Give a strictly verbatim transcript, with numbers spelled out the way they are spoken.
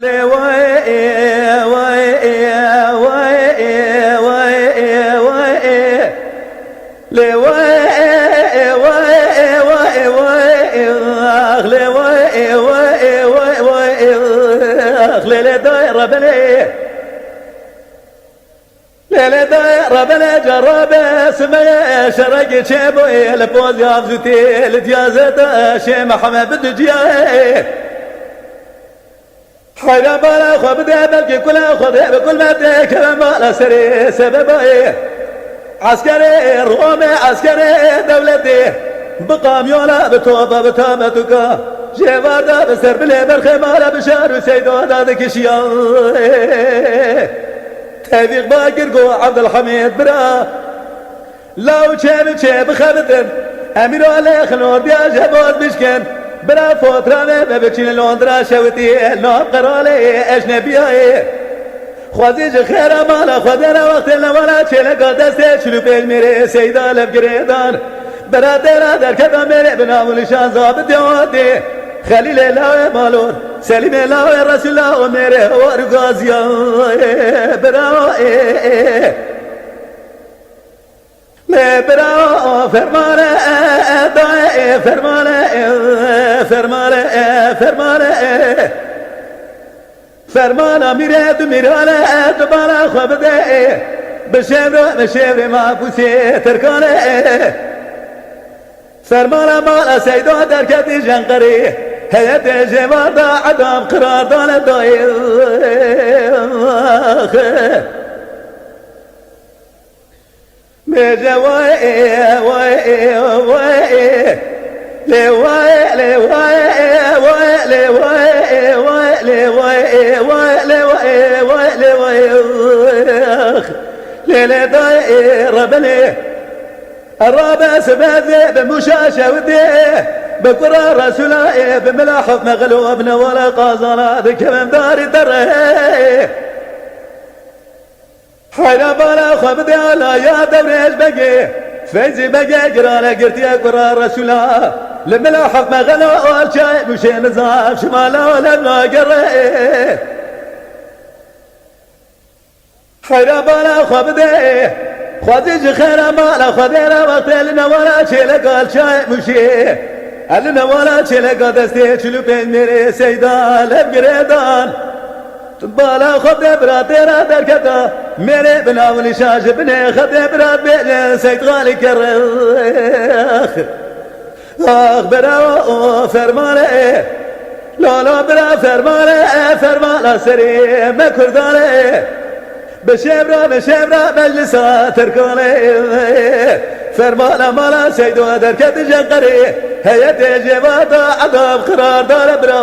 Lê wayê, wayê, wayê, wayê, wayê, wayê. Lê wayê, wayê, wayê, wayê, ax, lê wayê, wayê, wayê, wayê, ax, lê lê dayê rebelê. Lê lê dayê rebelê cerabe simeyê şerekî çêbûyê li poz yavzûtê li diyazê de şê Mihemed bi duciyayê. Heyran bala xwe bide, belkî kula Xwedê bi kul me tê keve mala serê sebebayê. Eskerê Romê, eskerê dewletê, bi kamyona, bi topa, bi tabetuka, jêvarda bi ser bilê berxê mala bi şar û seyda da dikişiya. Tevîq Bakir got Evdilhemîd bira, Law çê bi çê bixebitin. Emîra lê xilordiya jebaz bişkin. Bira fotra me me biçîn Londra şewitî. Nav qeralê ecnebiyayê. Xwezî ji xêra mala Xwedê re wextê lewala çêleka destê çil û pênc mêrê Seyda lev girêdan. Bira têra derketa mêrê bi nav û nîşan zabitê hatê. Xelîlê lawê malor, Selîmê lawê Resûla û mêrê hewar û gaziyayê. Bira ê, ê. Lê bira fermane, e, e, dayê, e, fermane, e, fermane, e, fermane, e. Fermana mîrê tu mîrane, e, tu bana xwe bide, e. Bi şevro, bi şevrê mabûsê Tirkane, e. Fermana mala Seyda derketî Jenqerî. Heyetê jêvarda edam qirar dane dayê. Bêje wayê, wayê, wayê. Lê wayê, lê wayê, wayê, lê wayê, wayê, lê wayê, wayê, lê wayê, wayê, lê wayê. Lê lê dayê rebelê. Rabe sibezê bi mûşa şewitê. Bi kura Resûla ê, bi mila hukme xelo, bi newala qazana, dikevim darî derê. Heyra bala xwe bide ala ya Dewrêş Begê. Feyzî Begê girane girtiye kura Resûla. Li mila hef mexela alçay muşê nizam şima la lev nagere. Heyra bala xwe bide. Xwezî ji xêra mala Xwedê re wextê li newala çêlek alçay muşê. Li newala çêleka destê çil û pênc mêrê Seyda lev girêdan. Bala xwe de bira têra derketa, mêrê bi nav û nîşan ji binê xetê bira bêje Seyd Xalî Kerrex. Ax bira o fermane, lala bira fermane, fermana serê me kurdane. Bi şevra, bi şevra meclisa Tirkane. Fermana mala Seydo derket Jenqerê, heyetê cevada edab qirardane bira.